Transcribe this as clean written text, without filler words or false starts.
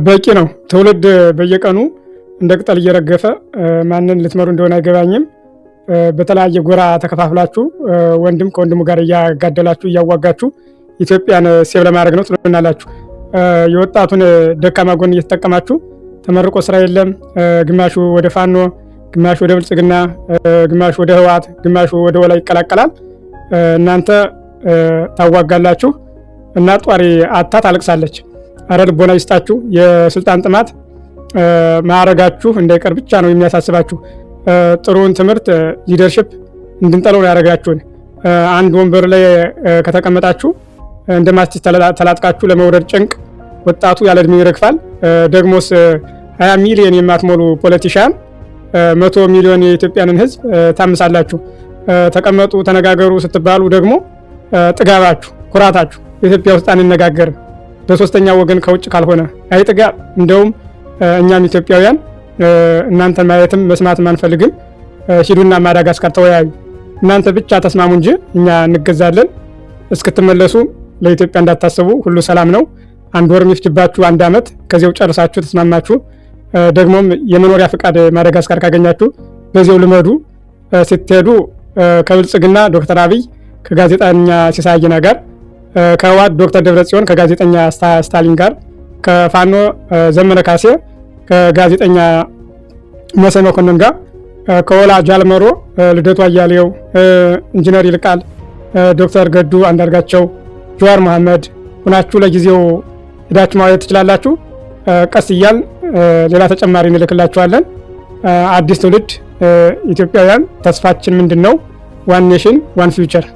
በቂ ነው። ትውልድ በየቀኑ እንደ ቅጠል እየረገፈ ማንን ልትመሩ እንደሆነ አይገባኝም። በተለያየ ጎራ ተከፋፍላችሁ ወንድም ከወንድሙ ጋር እያጋደላችሁ እያዋጋችሁ ኢትዮጵያን save ለማድረግ ነው ትሉናላችሁ። የወጣቱን ደካማ ጎን እየተጠቀማችሁ ተመርቆ ስራ የለም፣ ግማሹ ወደ ፋኖ፣ ግማሹ ወደ ብልጽግና፣ ግማሹ ወደ ህወሓት፣ ግማሹ ወደ ወላ ይቀላቀላል። እናንተ ታዋጋላችሁ እና ጧሪ አታ ታለቅሳለች። አረ ልቦና ይስጣችሁ። የስልጣን ጥማት ማዕረጋችሁ እንዳይቀር ብቻ ነው የሚያሳስባችሁ። ጥሩውን ትምህርት leadership እንድንጠለው ነው ያደረጋችሁን። አንድ ወንበር ላይ ከተቀመጣችሁ እንደ ማስቲሽ ተላጥቃችሁ ለመውረድ ጭንቅ፣ ወጣቱ ያለ እድሜው ይረግፋል። ደግሞስ 20 ሚሊዮን የማትሞሉ politician 100 ሚሊዮን የኢትዮጵያንን ህዝብ ታምሳላችሁ። ተቀመጡ ተነጋገሩ ስትባሉ ደግሞ ጥጋባችሁ፣ ኩራታችሁ ኢትዮጵያ ውስጥ አንነጋገርም በሶስተኛ ወገን ከውጭ ካልሆነ፣ አይ ጥጋብ። እንደውም እኛም ኢትዮጵያውያን እናንተን ማየትም መስማትም አንፈልግም። ሂዱና ማዳጋስካር ተወያዩ። እናንተ ብቻ ተስማሙ እንጂ እኛ እንገዛለን። እስክትመለሱ ለኢትዮጵያ እንዳታስቡ፣ ሁሉ ሰላም ነው። አንድ ወር የሚፍጅባችሁ አንድ ዓመት ከዚያው ጨርሳችሁ ተስማማችሁ። ደግሞም የመኖሪያ ፍቃድ ማዳጋስካር ካገኛችሁ በዚያው ልመዱ። ስትሄዱ ከብልጽግና ዶክተር አብይ ከጋዜጠኛ ሲሳይ አጌና ጋር፣ ከህወሓት ዶክተር ደብረጽዮን ከጋዜጠኛ ስታሊን ጋር፣ ከፋኖ ዘመነ ካሴ ከጋዜጠኛ መሳይ መኮንን ጋር፣ ከኦላ ጃልመሮ፣ ልደቱ አያሌው፣ ኢንጂነር ይልቃል፣ ዶክተር ገዱ አንዳርጋቸው፣ ጀዋር መሐመድ ሁናችሁ ለጊዜው ሄዳችሁ ማየት ትችላላችሁ። ቀስ እያል ሌላ ተጨማሪ እንልክላችኋለን። አዲስ ትውልድ ኢትዮጵያውያን ተስፋችን ምንድን ነው? One nation, one future።